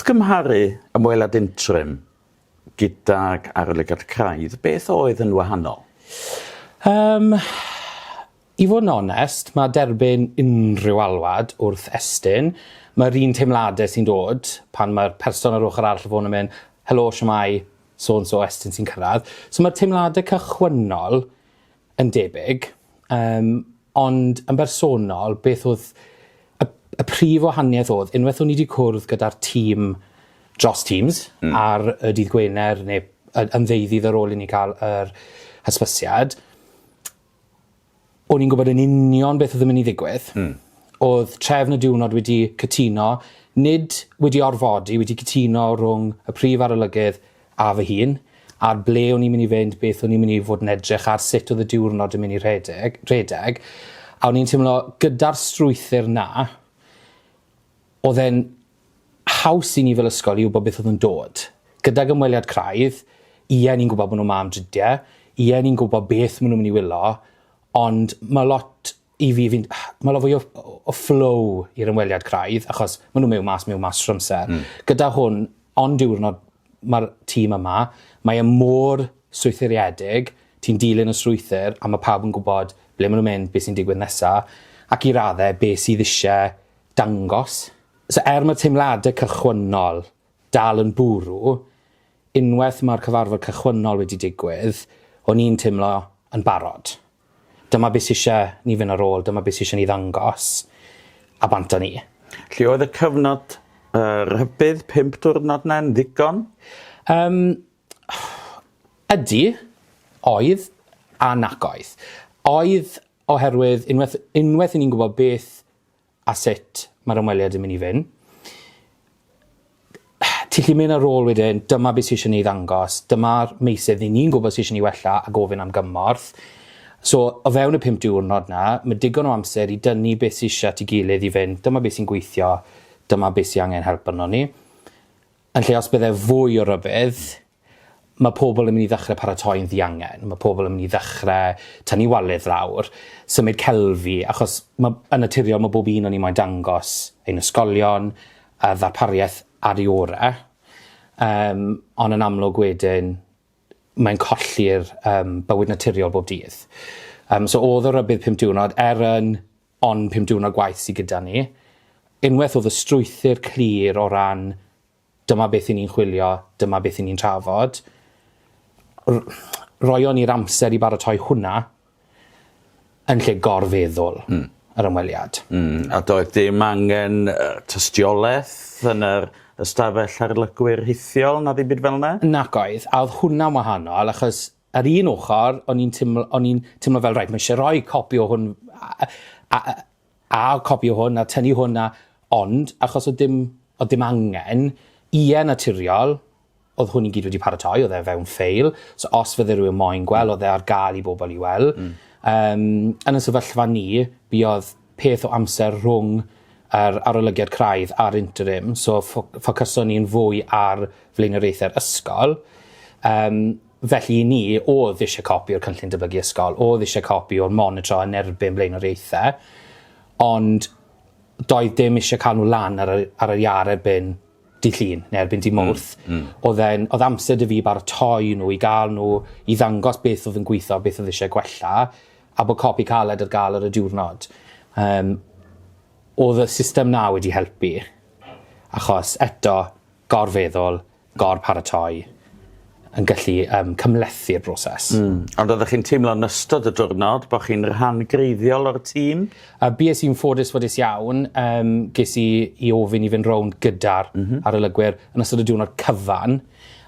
Wrth gymharu ymweliad interim gydag arolygiad craidd, beth oedd yn wahanol? Yym, i fod yn onest, mae derbyn unrhyw alwad wrth Estyn, mae'r un teimladau sy'n dod pan mae'r person ar ochr arall y ffôn yn mynd, helo, shwmae, so and so Estyn sy'n cyrraedd. So mae'r teimladau cychwynnol yn debyg, yym, ond yn bersonol, beth oedd y, y prif wahaniaeth oedd, unwaith o'n i wedi cwrdd gyda'r tîm dros Teams mm. ar y dydd Gwener neu yn ddeuddydd ar ôl i ni cael yr hysbysiad, o'n i'n gwybod yn union beth oedd yn mynd i ddigwydd. Oedd trefn y diwrnod wedi cytuno, nid wedi orfodi, wedi cytuno rhwng y prif arolygydd a fy hun, ar ble o'n i'n mynd i fynd, beth o'n i'n mynd i fod yn edrych ar, sut oedd y diwrnod yn mynd i rhedeg, rhedeg. A o'n i'n teimlo gyda'r strwythur 'na, oedd e'n haws i ni fel ysgol i wybod beth oedd yn dod. Gydag ymweliad craidd, ie ni'n gwybod bod nhw 'ma am dridiau, ie ni'n gwybod beth maen nhw'n mynd i wylo, ond mae lot i fi, fi'n, mae lot fwy o, o flow i'r ymweliad craidd, achos maen nhw'n mewn mas, mewn mas trwy'r amser. Gyda hwn, ond diwrnod mae'r tîm yma, mae e mor strwythuriedig, ti'n dilyn y strwythur, a mae pawb yn gwybod ble maen nhw'n mynd, beth sy'n digwydd nesa, ac i raddau beth sydd eisiau dangos. So er mae teimladau cychwynnol dal yn bwrw, unwaith mae'r cyfarfod cychwynnol wedi digwydd, o'n i'n teimlo yn barod. Dyma beth sy eisiau ni fynd ar ôl, dyma beth sy eisiau ni ddangos, a bant â ni. Lle oedd y cyfnod uh, rhybudd, 5 diwrnod na'n ddigon? Um, ydy, oedd, a nac oedd. Oedd oherwydd unwaith, unwaith i ni'n gwybod beth a sut mae'r ymweliad yn mynd i fynd. Ti'n gallu mynd ar ôl wedyn, dyma beth sydd eisiau ni ddangos, dyma'r meysydd ni ni'n gwybod sydd eisiau ni wella a gofyn am gymorth. So, o fewn y 5 diwrnod na, mae digon o amser i dynnu beth sydd eisiau at ei gilydd i fynd, dyma beth sy'n gweithio, dyma beth sydd angen help arno ni. Yn lle os bydde fwy o rybudd, mae pobl yn mynd i ddechrau paratoi'n ddiangen, mae pobl yn mynd i ddechrau tynnu walydd lawr, symud celfi, achos ma' yn naturiol mae bob un o'n ni moyn dangos ein ysgolion a ddarpariaeth ar ei ore', yym ond yn amlwg wedyn mae'n colli'r yym bywyd naturiol bob dydd. Yym so o'dd y rybudd pump diwrnod er yn ond pump diwrnod gwaith sy gyda ni, unwaith o'dd y strwythur clir o ran dyma beth 'yn ni'n chwilio, dyma beth 'yn ni'n trafod. Roion ni'r amser i baratoi hwnna yn lle gorfeddwl. Yr ymweliad. A doedd dim angen yy tystioleth yn yr ystafell arlygwyr rhithiol na ddim byd fel 'na? Nac oedd, a o'dd hwnna'n wahanol achos ar un ochor o'n i'n timlo o'n i'n timlo fel reit ma' isie roi copi o hwn a a a a copi o hwn a tynnu hwn a... Ond achos o'dd dim o'dd dim angen, ie naturiol, o'dd hwn i gyd wedi paratoi, o'dd e fewn ffeil, so os fydde rywun moyn gweld, o'dd e ar ga'l i bobol i wel'. Yym yn y sefyllfa 'ny, buodd peth o amser rhwng yr arolygiad craidd a'r interim, so ffocyson ni'n fwy ar flaenoriaethau'r ysgol. Yym felly i ni, o'dd isie copi o'r cynllun datblygu ysgol, o'dd isie copi o'r monitro yn erbyn blaenoriaethe, ond doedd dim isie ca'l n'w lan ar y ar yr iar erbyn dydd Llun neu erbyn dydd Mowrth. O'dd e'n o'dd amser 'da fi i baratoi n'w i ga'l n'w i ddangos beth o'dd yn gwitho a beth o'dd isie gwella a bod copi caled ar ga'l ar y diwrnod. Yym o'dd y system 'na wedi helpu achos eto gorfeddwl gor-paratoi yn gallu yym cymhlethu'r broses. Ond oeddech chi'n teimlo yn ystod y diwrnod bo' chi'n rhan greiddiol o'r tîm? A bues i'n ffodus ffodus iawn yym ges i 'i ofyn i fynd rownd gyda'r... M-hm. ...arolygwyr yn ystod y diwrnod cyfan.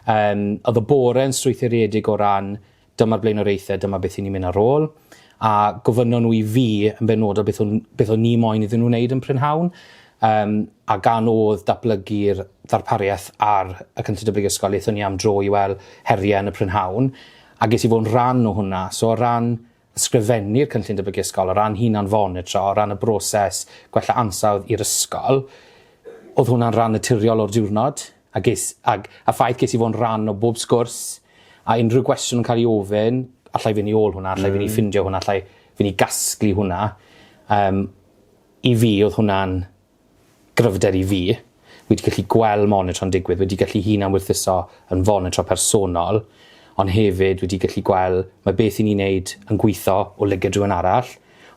Yym o'dd y bore yn strwythuredig o ran dyma'r blaenoriaethau, dyma beth 'yn ni'n mynd ar ôl. A gofynnon nhw i fi yn benodol beth o'n beth o'n ni moyn iddyn nhw wneud yn prynhawn. Yym a gan o'dd datblygu'r ddarpariaeth ar y cynllun datblygu ysgol aethon ni am dro i weld heriau yn y prynhawn a ges i fod yn rhan o hwnna. So o ran ysgrifennu'r cynllun datblygu ysgol, o ran hunan fonitro, o ran y broses gwella ansawdd i'r ysgol, o'dd hwnna'n rhan naturiol o'r diwrnod. A ges ag a ffaith ges i fod yn rhan o bob sgwrs a unrhyw gwestiwn yn cael ei ofyn, allai fynd i ôl hwnna, allai fynd i ffindio hwnna, allai fynd i gasglu hwnna. Yym i fi o'dd hwnna'n gryfder i fi. wedi gallu gweld monitro'n digwydd, wedi gallu hunan-werthuso yn fonitro personol, ond hefyd wedi gallu gweld mae beth 'yn ni'n neud yn gwitho o lygad rhywun arall,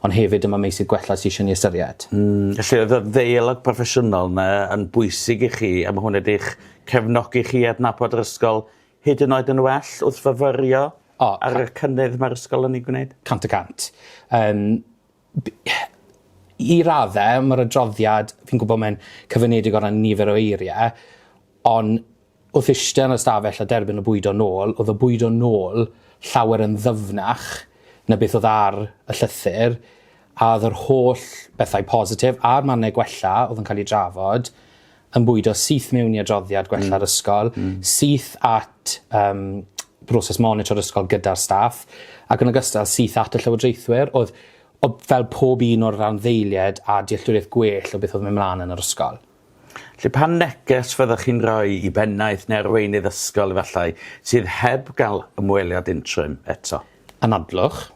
ond hefyd dyma meysydd gwella sy eisiau ni ystyried. Mm, felly oedd y ddeialog proffesiynol 'na yn bwysig i chi a ma' hwnna 'di'ch cefnogi chi i adnabod yr ysgol hyd yn oed yn well wrth fyfyrio O, ar y cynnydd mae'r ysgol yn ei gwneud? 100 y cant. Um, I raddau, mae'r adroddiad, fi'n gwybod mae'n cyfynedig o ran nifer o eiriau, ond wrth eistedd yn y stafell a derbyn y bwydo nôl, oedd y bwydo nôl llawer yn ddyfnach na beth oedd ar y llythyr, a oedd yr holl bethau positif a'r mannau gwella oedd yn cael ei drafod yn bwydo syth mewn i adroddiad gwella'r ysgol, syth at broses monitro'r ysgol gyda'r staff, ac yn ogystal syth at y llywodraethwyr, oedd oedd fel pob un o'r rhanddeiliaid a dealltwriaeth gwell o beth oedd yn mynd mlaen yn yr ysgol. Felly pa neges fyddech chi'n rhoi i bennaeth neu arweinydd ysgol efallai sydd heb gael ymweliad interim eto? Anadlwch.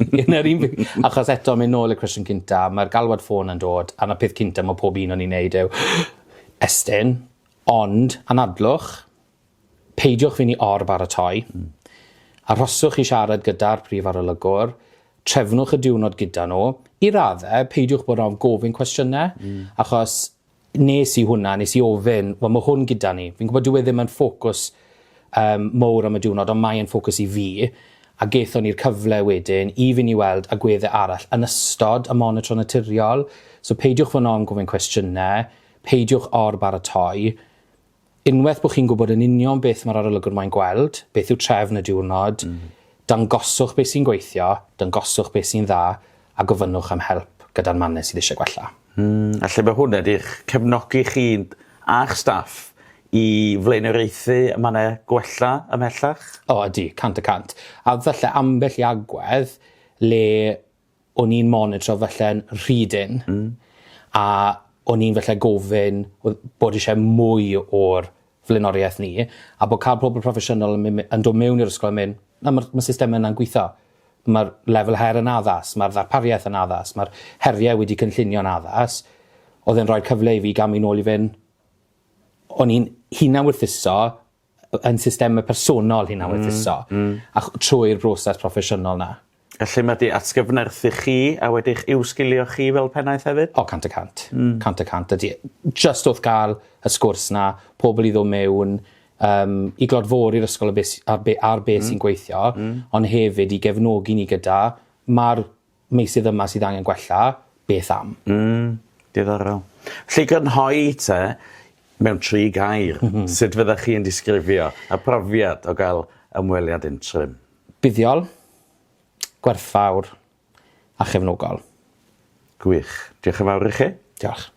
Dyna'r un peth, achos eto mynd nôl i'r cwestiwn cynta, mae'r galwad ffôn yn dod, a 'na peth cynta ma' pob un o'n ni'n neud yw estyn, ond anadlwch, peidiwch fynd i or-baratoi, arhoswch i siarad gyda'r prif arolygwr, trefnwch y diwrnod gyda nhw, i raddau, peidiwch bod ofn gofyn cwestiynau, achos nes i hwnna, nes i ofyn, wel mae hwn gyda ni, fi'n gwybod dyw e ddim yn ffocws mowr am y diwrnod, ond mae e'n ffocws i fi, a gethon ni'r cyfle wedyn i fynd i weld agweddau arall yn ystod y monitro naturiol, so peidiwch fod yn ofn gofyn cwestiynau, peidiwch or-baratoi, unwaith bod chi'n gwybod yn union beth mae'r arolygwr moyn gweld, beth yw trefn y diwrnod, dangoswch beth sy'n gweithio, dangoswch beth sy'n dda, a gofynnwch am help gyda'r mannau sydd eisiau gwella. A lle mae hwnna wedi'ch cefnogi chi a'ch staff i flaenoriaethu y mannau gwella ymhellach? O, ydy, 100 y cant. A falle ambell i agwedd le o'n i'n monitro falle'n rhy dynn, a o'n i'n falle gofyn bod eisiau mwy o'r flaenoriaeth ni, a bod cael pobl proffesiynol yn dod mewn i'r ysgol yn mynd, na, mae'r ma system yna'n gweithio. Mae'r lefel her yn addas, mae'r ddarpariaeth yn addas, mae'r heriau wedi cynllunio'n addas. Oedd e'n rhoi cyfle i fi gamu nôl i fynd, o'n i'n hunan-werthuso yn systemau personol hunan-werthuso, a trwy'r broses proffesiynol na. Felly mae 'di atgyfnerthu chi a wedi'ch uwchsgilio chi fel pennaeth hefyd? O, 100 y cant. 100 y cant ydy. Just wrth gael y sgwrs na, pobl i ddod mewn, i glodfori'r ysgol ar be sy'n gweithio, ond hefyd i gefnogi ni gyda, mae'r meysydd yma sydd angen gwella, beth am? Diddorol. Felly grynhoi te, mewn tri gair, sut fyddech chi yn disgrifio y profiad o gael ymweliad interim? Buddiol, gwerthfawr a chefnogol. Gwych. Diolch yn fawr i chi. Diolch.